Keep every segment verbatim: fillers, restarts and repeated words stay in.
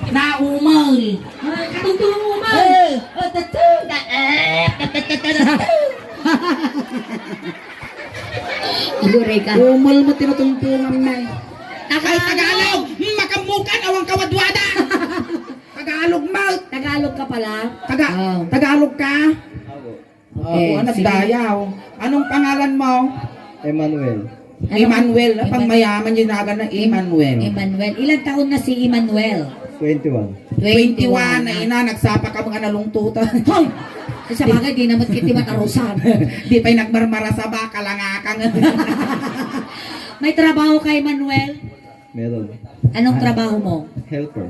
Naumol. Ay, katungtong umol. Eh. Oh, tatu. Da-, eh, tatu, tatu, tatu. Aguray ka. Umol mo tinutungtungan na eh. Ay, Tagalog! Tagalog! Hmm, makammukan, awang kawadwada! Tagalog mo! Tagalog ka pala? Taga-, Oh. Tagalog ka? Okay, Ako, anak sige. Dayaw. Anong pangalan mo? Emmanuel. Ano? Emmanuel. Apang Emmanuel. Mayaman yung nagan na Em-, Emmanuel. Emmanuel. Ilang taon na si Emmanuel? Twenty-one. Twenty-one. Twenty-one na ina, nagsapa ka mga nalungtutan. Hoy! Sa bagay, di naman kiti matarusan. Di pa'y nagmarmara sa baka, langakang. May trabaho ka, Emmanuel? Meron. Anong trabaho mo? Helper.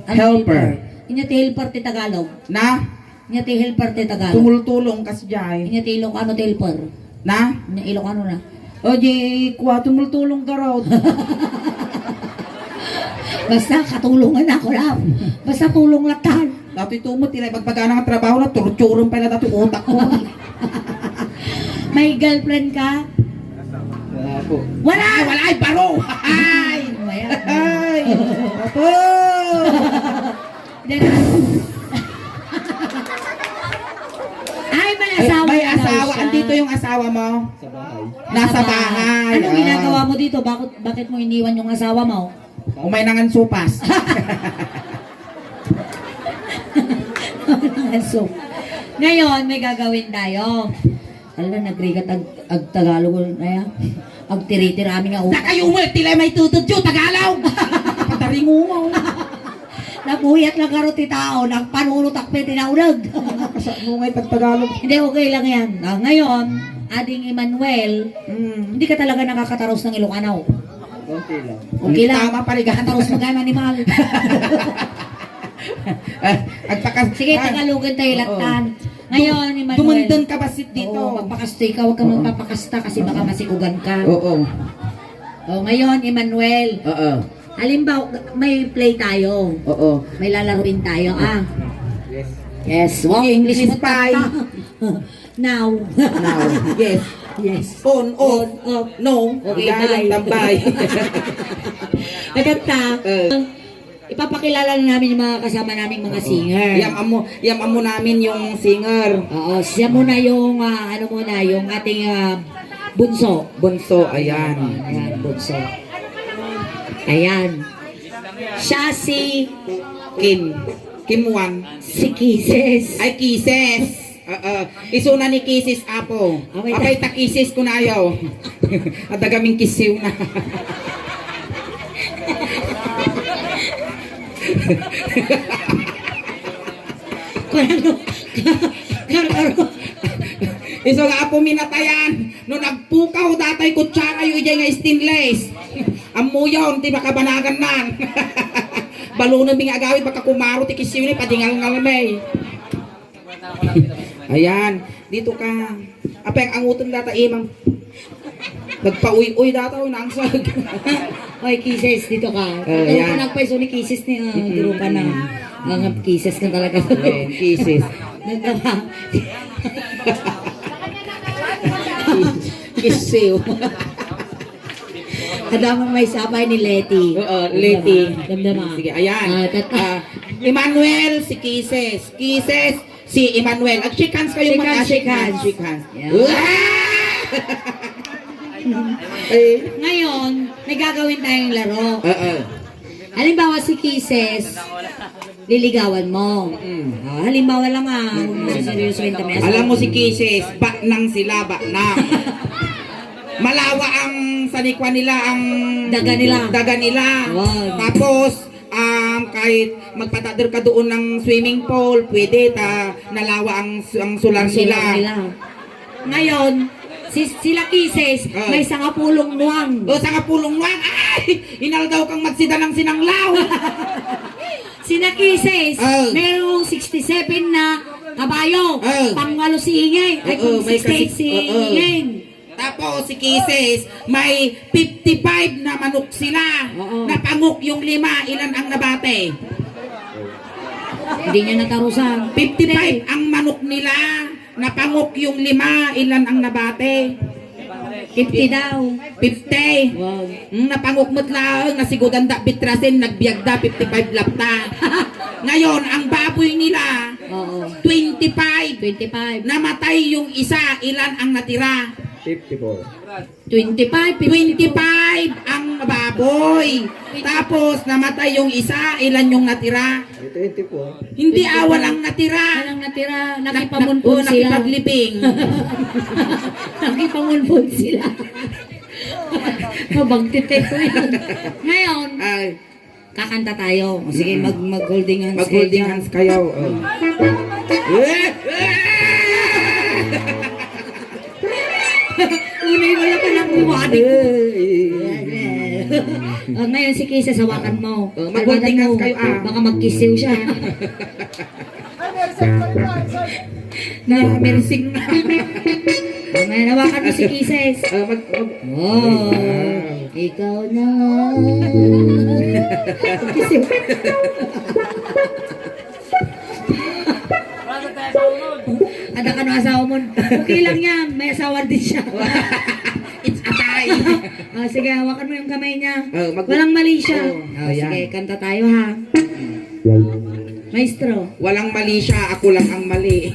Ano Helper. Helper? Inyo ti helper ti Tagalog? Na? Inyo ti helper ti Tagalog? Tumultulong kas jay. Inyo ti Ilocano ti helper? Na? Inyo Ilocano na? O, di, kuwa, tumultulong garot. Basta katulungan ako lang. Basta tulong latan. Dati ito mo, tinay magpagana nga trabaho na, torturen pa na dati utak ko. May girlfriend ka? Wala po. Wala! Ay, wala! Ay, baro! Ay! Wala. Ay! Apo! Then, ay, may Ay, asawa may na daw asawa. Siya. Andito yung asawa mo? Sa bahay. Nasa Sa bahay. Bahay. Anong Ah. ginagawa mo dito? Bakit, bakit mo iniwan yung asawa mo? Umay nangan sopas. So, ngayon, may gagawin tayo. Ala, nagrigat ag-, ag-Tagalog, aya. Agtiritir amin nga utak. Nakayo mo, tila may tutudyo, Tagalog! Pataringo mo. Nabuyat lang karo ti tao, nagpanunot akpe ti naunag. Kasano nga itag Tagalog? Hindi, okay lang yan. Ah, ngayon, ading Emmanuel, Mm. hindi ka talaga nakakataros ng Ilocano. Okay lang. Okay lang. Tama, pariga. Kataros mo kayong animal. Ah, agpakas-, Sige, ah, Tagalogan tayo, oo. Latan. Ngayon, Dum-, Emmanuel. Dumundun ka basit dito. Oo, magpakastoy ka, huwag kang Oo. magpapakasta kasi baka masikugan ka. Oo. Oh, ngayon, Emmanuel. Oo. Halimbawa, may play tayo. Oo. May lalaruin tayo, ah. Yes. Yes. Wow, English English mo, pie. Tata. Now. Now. Yes. Yes. On, off. On, off. No. Okay, Bigay lang bye. Tambay. Maganda. Eh. Ipapakilala na namin yung mga kasama naming mga Oo. singer. Yam amo, yam amo namin yung singer. Oo, siya muna yung, ah, ano muna, yung ating, ah, bunso. Bunso, ayan. Ayan, bunso. Ayan. Siya si Kim. Kim Wan. Si Kisses. Ay, Kisses. Oo. Isuna ni Kisses, apo. Apay ta- Apay ta Kisses kunayo. At dagaming kisiw na. Kung ano, kar-, kar-, Isu nga apo minatayan. No nagpukaw datay kutsara yu idiay nga stainless. Ammuyon ti makabanagan nan. Balunen mi nga agawid, baka kumaro ti kisiw ni, padingalngal mi. Ayan, dito ka. Apay, ang anguten data, imang. Nagpauy-uy data, o, nangsag. Oy, Kisses, dito ka. Eh, Ikaw yan. Ka nagpaiso ni Kisses ni, ah, Mm-mm. Duro ka na. Ang Kisses na talaga. Eh, Kisses. Nagtawa. Kisiw. Adamang may sapay ni Leti. Oo, Leti. Damdama. Damdama. Sige, ayan. Ah, tat- Ah, Emmanuel, si Kisses. Kisses, si Emmanuel. Ag-shake hands kayo, Shake mag-, hands, ah, shake shake hands, hands. Shake hands. Yeah. Uah! Eh. Ngayon, may gagawin tayong laro. Oo. Halimbawa, si Kisses, liligawan mo. Mm. Ah, halimbawa lang, ah, huwag mo Mm. seryosohin kami. Alam mo si Kisses, baknang sila, baknang. Malawa ang sanikwa nila, ang Daga nila. daga nila. Wow. Tapos, um, kahit magpatader ka doon ng swimming pool, pwede, ta nalawa ang, ang sular Ang sular nila. nila. Ngayon, si, sila Kisses, Oh. may sangapulong nuang. O, sangapulong nuang. Ay! Inaldaw kang magsida ng sinanglaw. Sina Kisses, Oh. merong sixty-seven na kabayo. Oh. Pangwalo si Ingay. Ay, Oo, pang may sixty-eight kasi, si oo. Ingay. Tapos si Kisses, may fifty-five na manok sila. Oo. Napangok yung lima, ilan ang nabate? Hindi niya natarusan. Fifty-five ang manok nila. Napangok yung lima, ilan ang nabate? Fifty daw. Fifty. Wow. Mm, napangukmet laeng, nasigudan da bitrasin, nagbiag da, fifty-five latta. Ngayon, ang baboy nila, Oo. twenty-five. Twenty-five. Namatay yung isa, ilan ang natira? Fifty-four. Twenty-five, fifty-four. Twenty-five ang baboy. Tapos, namatay yung isa, ilan yung natira? May twenty-four. Hindi, ah, walang natira. Walang natira. Nak-, Nakipamunpon nak-, oh, sila. Nakipaglibing. Nakipamunpon sila. Mabagtit kayo. Ngayon, Ay. Kakanta tayo. O, sige, Mm. mag-, mag-holding hands Mag-holding kayo. Hands kayo. Oh. Unay wala pa nang buwadi. Eh, eh, eh. O, ngayon si Kisses, hawakan mo. Oh, mag-holding hands kayo, ah. Baka magkisiw siya. Na, mersing na. Mamaya nawakan mo si Kisses. Ah, mag-, mag-, Wow. Ayan. Ikaw na. Ada ka no asawa mo. Okay lang yan. May asawa din siya. It's a tie. Ah, sige, hawakan mo yung kamay niya. Oh, mag- Walang mali siya. Oh, Ah, ayan. Sige, kanta tayo ha. Maestro. Walang mali siya, ako lang ang mali.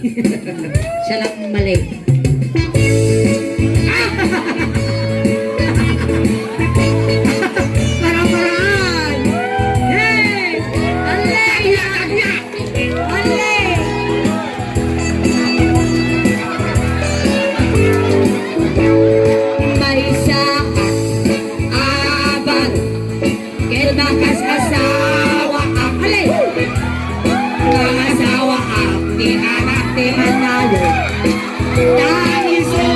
Siya lang ang mali. Para-paraan! Hey! Anlay! Anlay! Maysa a abal ket makasasawaak. Alay! Masawaak ti anak ti manalo. Ta isu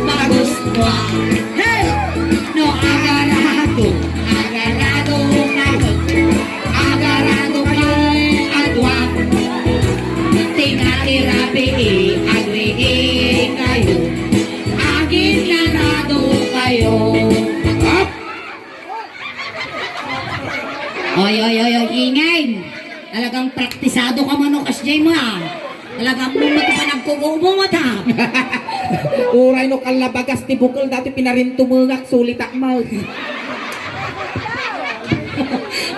magustuak. Hey! No agarado, agarado nga. Agarado kay adwa. Tinga ti rabii, agriikayo. Aginanado kayo. Up! Oy, oy, oy, oy, ingay! Talagang praktisado ka man, no, kasjay mo, ah. Talagang mo mati panagkukumo, mata. Uray no kallabagas ti bukel, dati pinarintumengak, sulitak mo.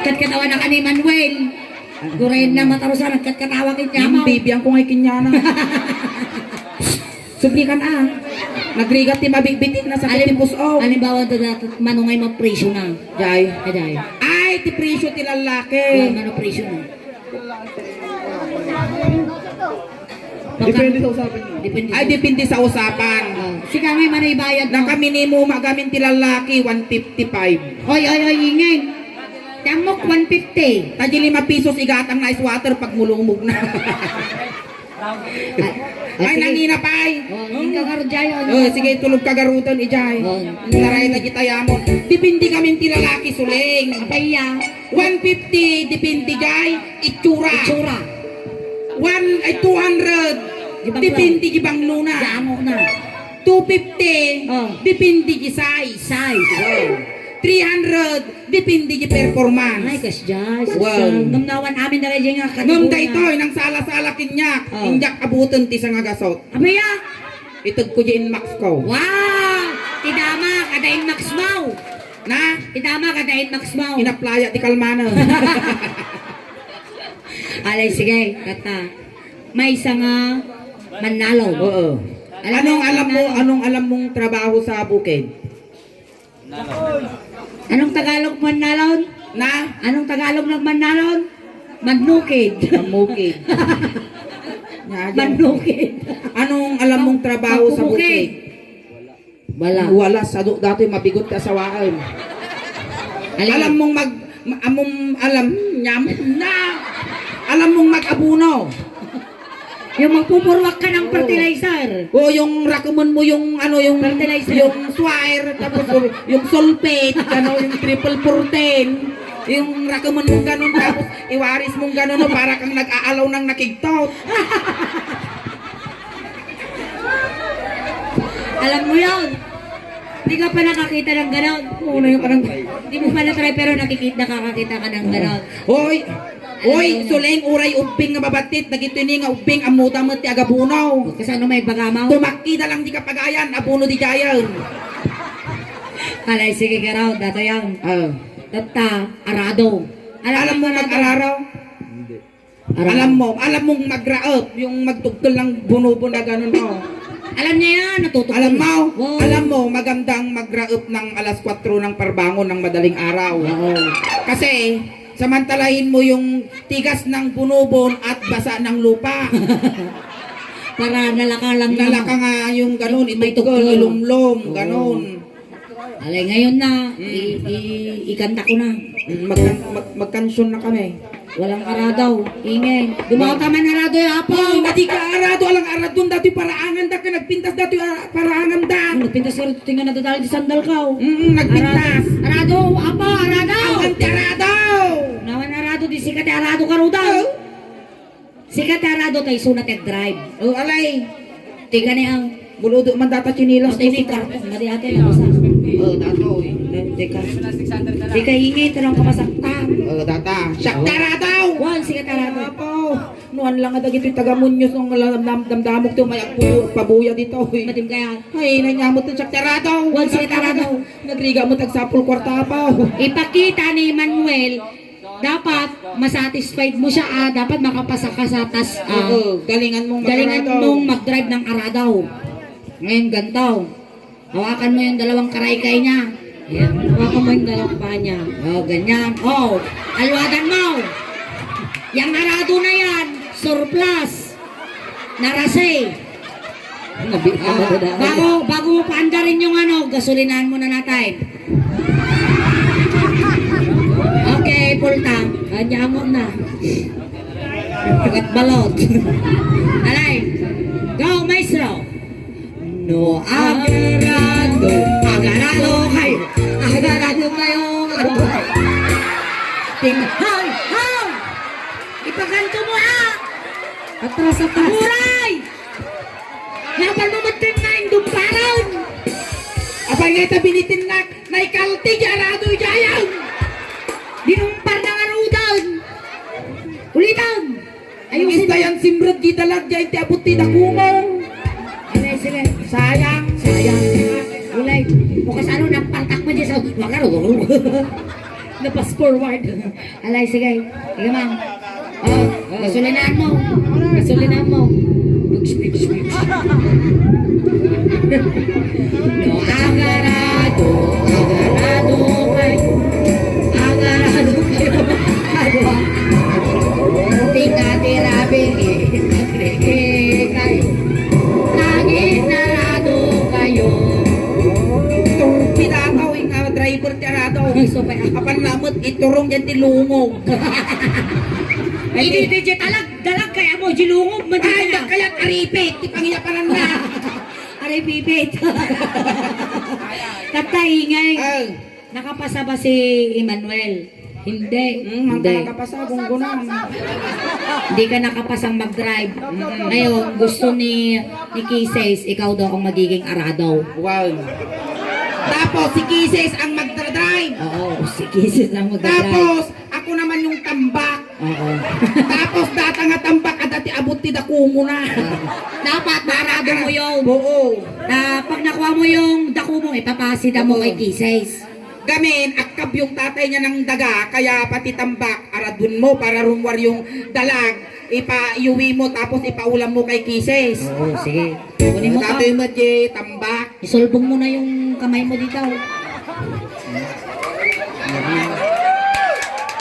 Katkatawa na ka ni Manuel. Guren na matarusan, nagkatkatawa ket niya, Hindi, biang ko ngay kinyana. Sublikan, ah. Nagrigat ti mabitbitin na sa Alim-, tipos, oh. Alimbawa, da-, da-, manungay mapresyo na. Jay. Ajay. Ay, ti presyo ti lalaki. Wala, mano presyo na. Depende sa usapan niya. Depende Ay, sa depende sa usapan. Ah, sika ngay, mano ibayad mo? Nakaminimo, magamin ti lalaki, one fifty-five. Oy, oy, oy, ingay. Tamok, one fifty. Tadi lima pesos, igatang na ice water pag mulumog na. Ay, ay, sige. Nangina pa, ay. Oh, ikaw, Arjay, ano? Oh, sige, tulog ka garutan, Ijay. Oh. Taray na kita yamon. Depende kami ti lalaki, suling. Apay ya? One fifty, depende, Jay. Itsura. Itsura. One, ay, two hundred. Di banglo. Depende, di banglo na. Di amo na. Two fifty, Oh. depende di size. Size. Wow. Three hundred, depende di performance. Ay, kasjay. Wow. Namnawan amin na rin yung Ngem kategoria. Daytoy, nang sala-sala kaniak, Oh. indiak abutan ti sangagasot. Abaya! Ited ko di Inmax ko. Wow! Ti dama, kada Inmax mo. Na? Ti dama, kada Inmax mo. Inaplaya ti kalmana. Alay, sige, kata. Maysa nga mannalon. Oo. Alam mo Anong yung alam mo, mannalon? Anong alam mong trabaho sa bukid? Anong Tagalog mannalon? Na? Anong Tagalog ng mannalon? Mannukid. Mannukid. Nga, yan. Mannukid. Anong alam mong trabaho sa Pagpupukid. bukid? Wala. Wala, sadu dati mabigot ka asawaen. Alin? Alam mong mag, ma-, amom, alam, nyam, na. Alam mong mag-abuno. Yung magpupurwak ka ng Oo. fertilizer. Oo, yung rakuman mo yung, ano, yung, Fertilizer. yung swire, tapos yung, yung sulfate, ano, yung triple fourteen, yung rakuman mong ganun, tapos iwaris mong ganun, no, para kang nag-aalaw ng nakigtot. Alam mo yun. Di ka pa nakakita ng ganon. Oo, na yung parang Di mo pa na-try, pero nakikita, nakakakita ka ng ganon. Hoy! Oy, Suling, uray ubbing nga mabattit, dagitoy ni nga ubbing, ammoda met ti agabuno. Kasano may bagamaw? Tumakkida lang di kapagayan, abuno di jayan. Alay, sige, garaw, dato yan. Ah. Tatta, arado. Alam mo mag-arado? Alam mo, alam mong magraep, yung magtugtol ng bunubo na ganun, oh. Alam niya yan, natutugtol. Alam mo, alam mo, magandang magraep ng alas kwatro ng parbangon ng madaling araw. Oo. Kasi, samantalahin mo yung tigas ng bunubon at basa ng lupa. Para nalaka lang. Nalaka nga yung ganun, may itugtol, ilumlom, ganun. Alay, ngayon na, i-, i-, ikanta ko na. Mm, magkan-, mag-, magkansyon na kami. Walang arado, ingay. Dumaw ta man arado, ya, apo. Oh, nadi ka arado, alang aradon, dati paraangan da ka, nagpintas dati, ah, paraangan da. Oh, nagpintas ka, tingnan na dadali di sandal ka, oh. Mm, nagpintas. Arado, apo, arado. Awan ti arado. Nawan arado, di sika ti arado ka, Ruda. Oh. Sika ti arado ta isuna ti agdrive. Oh, alay. Tika ni ang buludo man data chinelas. Tika ni ang karton. Madi ate, ano sa? Oh, dato, eh. Tika. Tika, ingay, tarong ka masaktan. Oh, data. Siak ti arado! Wan, sika ti arado. Apo. Nuan lang nga dagiti taga Muñoz, nung dam-, dam-, damdamok ti umayag pu-, pabuya dito, eh. Matim kaya. Ay, nanyamot ti siak ti arado. Wan, sika ti arado. Nagriga mo tagsapul kwarta pa. Ipakita ni Manuel, dapat masatisfied mo siya, ah, dapat makapasa ka sa tas, ah, oo, galingan mong galingan mag-arado. Mong mag-drive ng arado. Ngayon, ganito. Hawakan mo yung dalawang karaykay niya. Yan. Hawakan mo yung dalawang paa niya. Oh, ganyan. Oh, alwadan mo. Yang arado na yan, surplus. Narase. Nabi-, ah, bago, bago mo paandarin yung ano, gasolinahan mo na natin. Okay, full tank. Kanya mo na. Kat balot. Alay. Go, maestro. No, agarado, agarado kayo. Agarado kayo. Ting-, hoy, hoy! Ipaganto mo, ah! Atras, atras. Amuray! Laban mo magtinna, indumparan! Apay nga ita binitinnak, naikalti, arado, ijayan! Dinumpar na nga rudan! Ulitan! Ayun, isda yan, simrag, gidalag, dyan, ti abot, ti dakungong. Sige, sige. Sayang, sayang. Ulay, bukas ano, napartak mo dyan sa, wag ka, napas forward. Alay, sige. Sige, ma'am. Oh, gasolinahan mo. Gasolinahan mo. Bigs, bigs, bigs. No, agarado, agarado kayo. Agarado kayo. Agarado. Tika, tira, bili, kayo. Nangin, narado kayo. Itong pinataw, yung, ah, driver ti arado. Ay, so, kaya apan namot, iturong dyan ti lungog. Hindi, hindi, dyan talag, dalag kaya mo, dilungog, man. Ay, kaya. Kaya aripit, ti pangiyapanan na. Aripipit. Tatay, ingay. Ay. Nakapasa ba si Emmanuel? Hindi. Hmm, hindi. Nakapasa, gunggunan. Hindi ka nakapasang mag-drive. Mm. Ngayon, gusto ni, ni Kises, ikaw daw ang magiging arado. Wow. Tapos, si Kises ang magdadrive. Oo, si Kises ang magdadrive. Tapos, ako naman yung tambak. Oo. Tapos, data nga tambak, adda ti abot ti dakungona. Ah. Dapat, maarado mo yung. Oo. Ah, pag nakuha mo yung dakumo, ipapasida mo kay Kises. Gamin, akkab yung tatay niya ng daga, kaya pati tambak, aradun mo para rumwar yung dalag, ipa-, iuwi mo, tapos ipaulam mo kay Kises. Oo, sige. Kunin mo. Tatay mo, Jay, tambak. Isulbong mo na yung kamay mo dito.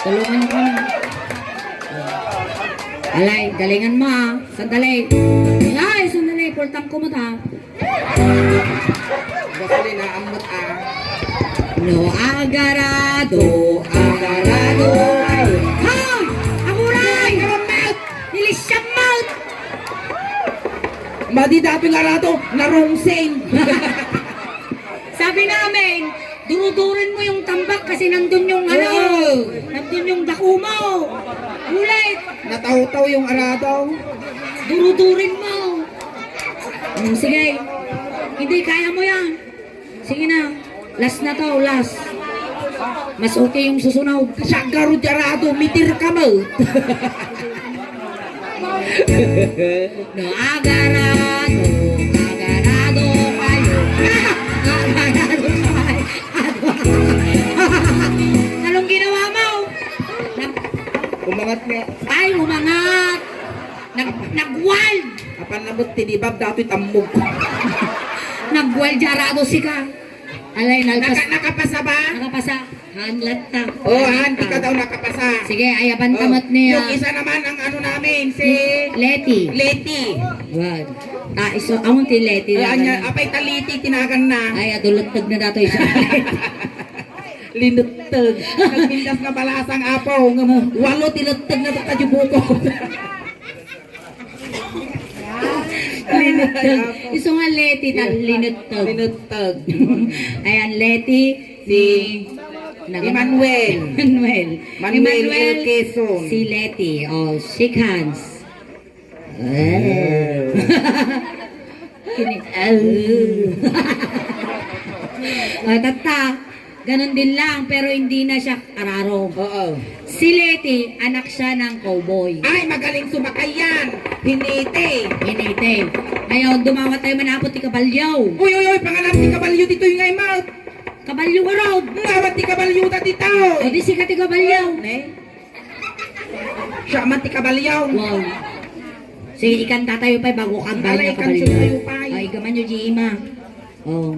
Tulungan mo kami. Alay, galingan mo, ah. Sandali. Ay, sandali. Pultang kumot, ah. Gasolina, ammot, ah. No, agarado, agarado. Hoy! Amuray! Nilisyammot! Madi datoy nga arado, narungsing. Sabi namin, durudurin mo yung tambak kasi nandun yung ano, oo, nandun yung dakumo. Ulit! Natawtaw yung arado. Durudurin mo. Mm, sige. Hindi, kaya mo yan. Sige na. Last na to, last. Mas okay yung susunog. Siya garo jarado, mitir ka mo. No, agarado, agarado kayo. Agarado kayo. Anong ginawa mo? Nag- Umangat nga. Ay, umangat. Nag-, nag-wild. Apan nabot ti dibab, datoy tambog. Nag-wild jarado sika. Alay, nalpas. Naka-, nakapasa ba? Nakapasa. Han, latta. Oh, han, di ka daw nakapasa. Sige, ay, abantamat niya. Yung isa naman ang ano namin, si Leti. Leti. Wag. Ah, iso, amon ti Leti. Ay, anya, apay ta Leti, tinagan na. Ay, adulattag na dato isa. Linuttag. Nagmindas nga balasang apo. Nga mo, walo ti luttag na ta buko. Linuttag. Iso nga Leti, ta-, linuttag. Linuttag. Ayan, Leti, si Emmanuel. Emmanuel. Emmanuel Emmanuel, L. Quezon. Si Leti. Oh, shake hands. Eh. Kini-, ah. Ah, tatta. Ganun din lang, pero hindi na siya kararo. Oo. Si Leti, anak siya ng cowboy. Ay, magaling sumakay yan. Hinete. Hinete. Ngayon, dumawa tayo manapot ti kabalyo. Uy, uy, uy, pangalan ti kabalyo ditoy nga imat. Kabalyo ka, Rod. Ngawat ti kabalyo ta dito. O, di sika ti kabalyo. Ne? Siya man ti kabalyo. Wow. Sige, ikanta tayo pa bago kanta. Alay, kabalyo tayo pa. Ay, gaman nyo, Jima. Oh.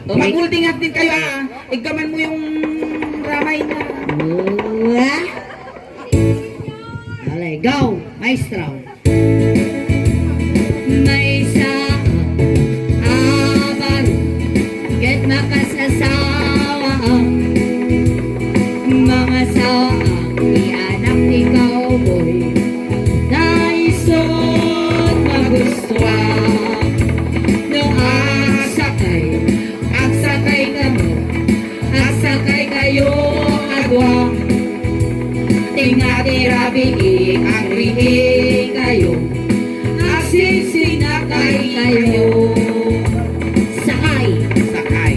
Oh, mag-holding hands din kayo, ah. Iggaman mo yung ramay na. Oh, ah. Alay, go, maestro. Maysa a baro ket makasasawa. Mangasawa ti anak ti cowboy. Dayson magustuhan no agsakay. Agsakay kamo, agsakay kayo a dua. Tinga ti rabii, agriing kayo, agsisinakay kayo. Sakay. Sakay.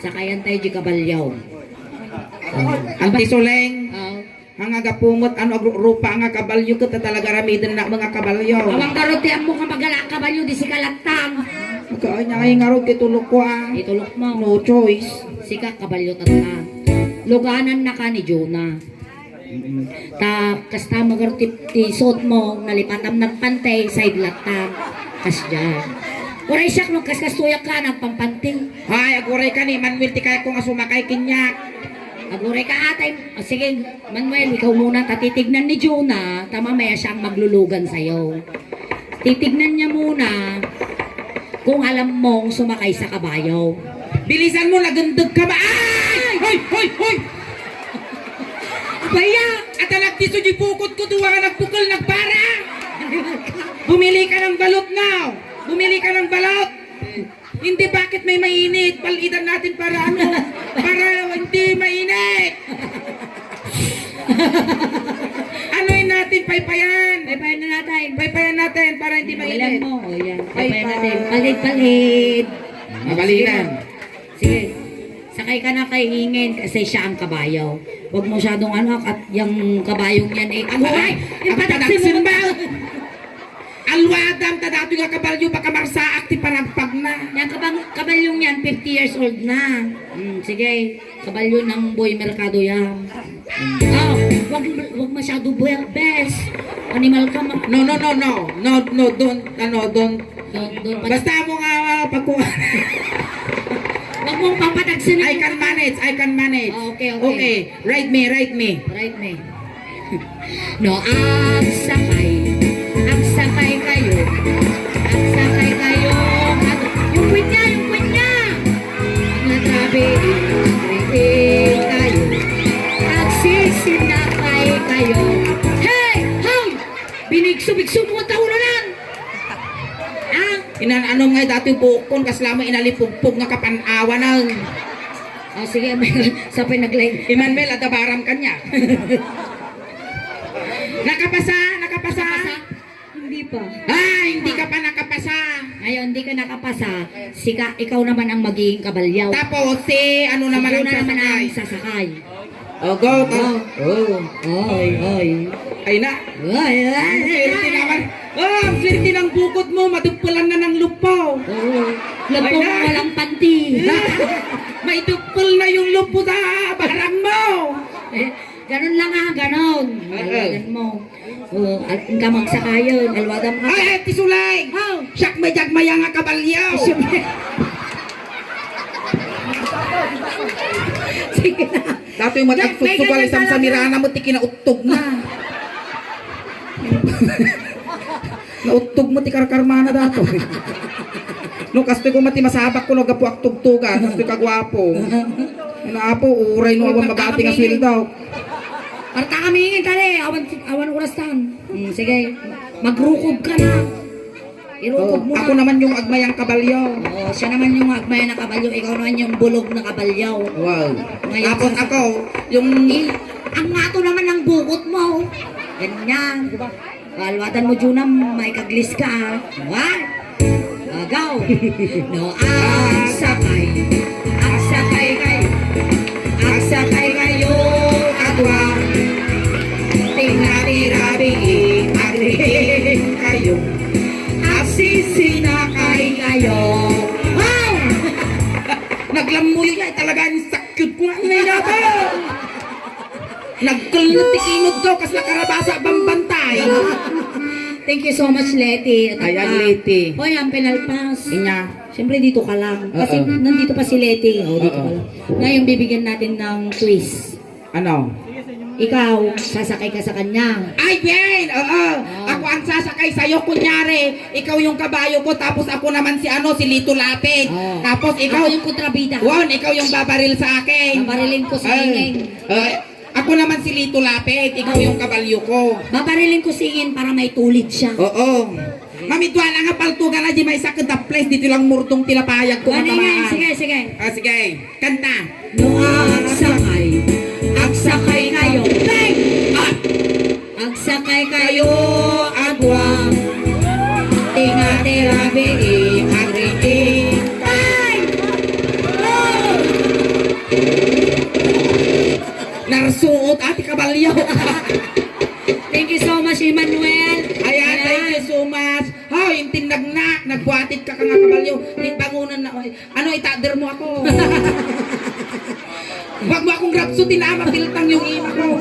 Sakayan tayo di kabalyo. Anti Suleng. Ah. Nga gapu met, ano, agrurupa nga kabalyo, ket talaga ramiden na mga kabalyo. Awan garud ti ammo nga magala a kabalyo, di sika lattang. Agka-, anya ngay ngarud ti tulok ko, ah. Ti tulok mo. No choice. Sika kabalyo tatta. Luganan na ka ni Jonah. Mm-mm. Ta, kasta magarud ti, ti suot mo, nalipatam nagpante, side lattang. Kasdiay. Uray siak, no, kaskas tuyak ka, nagpampante. Ay, aguray ka ni Manuel, ti kayat ko nga sumakay kaniak. Aguray ka, atay. O, sige, Manuel, ikaw muna, ta titignan ni Jonah, ta mamaya siya ang maglulugan sa'yo. Titignan niya muna kung alam mong sumakay sa kabayo. Bilisan mo, nagundeg ka ba? Ay! Hoy! Hoy! Hoy! Baya! At nagtiso di bukod ko, duwa nga nagpukol, nagpara! Bumili ka ng balot na! Bumili ka ng balot! Hindi, bakit may mainit? Palitan natin para ano? Para hindi mainit. Anuin natin, paypayan. Paypayan na natin. Paypayan natin para hindi mainit. Bilan mo. O, yan. Paypayan natin. Paypay. Palid-palid. Mabalinan. Sige. Sakay ka na kay Ingen kasi siya ang kabayo. Huwag mo masyadong ano, at yung kabayong yan eh. Ako, ay! Yung pataksin mo! Alwadam, ta datoy nga kabalyo, baka marsaak ti panagpagna. Yan, kabang-, kabalyong yan, fifty years old na. Mm, sige, kabalyo ng Boy Mercado yan. Mm. Oh, wag, wag masyado, be-, bes. Animal ka, ma- No, no, no, no. No, no, don't, ano, don't. Don't, don't pat- Basta mo nga, ah, pagkuha. Wag mong papatagsin. I can manage, I can manage. Oh, okay, okay. Okay, ride me, ride me. Ride me. No, agsakay, agsakay kayo, agsakay kayo. Yung puwet niya, yung puwet niya. Natabi, kayo. Agsisinakay kayo. Hey! Hoy! Binigso-bigso mo ang taulunan! Ah? Inan-ano nga dati buok kon, kasla mo inalipugpog nga kapan-awan ang Ah, sige, sapay naglain. Emmanuel, adabaram kanya. Nakapasa, nakapasa. Nakapasa? Hindi pa. Ah, hindi ka pa nakapasa. Ngayon, di ka nakapasa, sika, ikaw naman ang magiging kabalyaw. Tapos, si ano naman ang sasakay? Sino naman ang sasakay? Oh, go, go. Oh, oh, oy, oy. Ay na. Ay, ay, ay, ay. Ang swerte naman. Oh, ang swerte ng bukod mo, madugpulan na ng lupaw. Oo. Ay na. Lapong walang panty. Maidugpul na yung lupo sa barang mo. Eh, ganun lang ah, ganun. Oo. Alwadan mo. Oh, at ang kamang sakayon, alwadan mo. Ay, ay, ti Suleng! Oh. Siak may jagmaya nga kabalyo. Siyempre. Sige na. Dati yung matagsusugal, isang samirana mo, ti kinauttog na. Nauttog mo, ti karkarmana dato. No, kastoy ko mati masabak ko, no, gapu ak tugtugan, kastoy kagwapo. Ano, apo, uray no, awan mabati nga sweldo. Parta kami ingin, tali, awan, awan oras tan. Hmm, sige, magrukog ka na. Irukob mo na. Ako naman yung agmayang kabalyo. Oo, siya naman yung agmaya na kabalyo, ikaw naman yung bulog na kabalyo. Wow. Ngayon, tapos sa- ako, yung I-, ang ato naman ang bukod mo. Ganyan. Alwatan mo, Junam, maikaglis ka, ah. What? Agaw. No, agsakay. Agsakay kayo. Agsakay kayo, agwa. Tinatirabi, agriin kayo. Agsisinakay kayo. Wow! Naglammuyo niya, talaga ang sakyod ko nga, inay na ba? Nagkulnot ti kinod ko, kas nakarabasa, bambantay. Thank you so much, Leti. At, ayan, ah, Leti. Hoy, ang pinalpas. Inya. Siyempre, dito ka lang. Kasi oo, nandito pa si Leti. Oh, dito ka lang. Ngayon, bibigyan natin ng twist. Ano? Ikaw, sasakay ka sa kanya. Ay, Ben! Oo! Ah. Ako ang sasakay sa'yo, kunyari, ikaw yung kabayo ko, tapos ako naman si ano, si Lito Lapid. Ah. Tapos ikaw, ako yung kontrabida. Won, ikaw yung babaril sa akin. Babarilin ko sa ingay. Ay, ako naman si Lito Lapid, ikaw yung kabalyo ko. Babarilin ko sa ingin para maitulid siya. Oo. Mamidwa lang nga paltugan na di may sakit the place, dito lang murdong tilapayag ko. Ano yan? Matamaan. Sige, sige. Ah, sige. Kanta. No, agsakay, agsakay kayo. Bang! Ah! Agsakay kayo, agwa. Tingati rabi, agriin. Bang! Oh! Narsuot, ati kabalyo. Thank you so much, Emmanuel. Ayan, ayan, thank you so much. Hoy, intin nagna, nagbuatit ka ka nga kabalyo. Di bangunan na, oy. Ano, itader mo ako? Wag mo akong rapsutin, ah, mapiltang yung ima ko.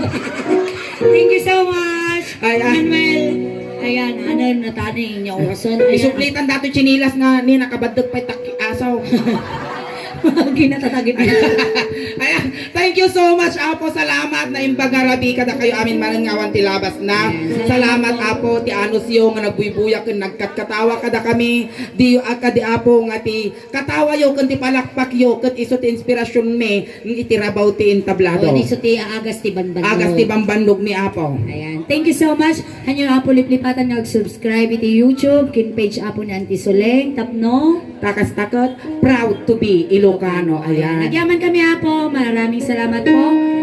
Thank you so much, ayan, Manuel. Ayan, ano, natani inyo orasan. Ayan. Isuplitan dato chinilas nga ni nakabaddek pay tak-, asaw. Ginatatagip. Ayan, thank you so much, Apo. Salamat na imbag nga rabi kada kayo amin manen nga awan ti labas na. Ayan. Salamat, Apo, ti anusyo nga nagbuybuyak ken nagkatkatawa kada kami. Di, ah, kadi Apo nga ti katawayo ken ti palakpakyo ket isu ti inspirasionmi iti rabaw ti entablado. O, isu ti agas ti bambannog. Agas ti bambannog mi, Apo. Ayan. Thank you so much. Hanyo, Apo, liplipatan nga ag-subscribe iti YouTube, ken page Apo ni Auntie Soleng, tapno. Takas taket, proud to be Ilocano. Ayan. Nagyaman kami, Apo. Maraming salamat po.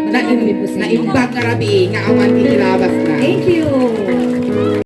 Magandang gabi po sa inyo. Naimbag nga rabi nga awan iti labas na. Thank you.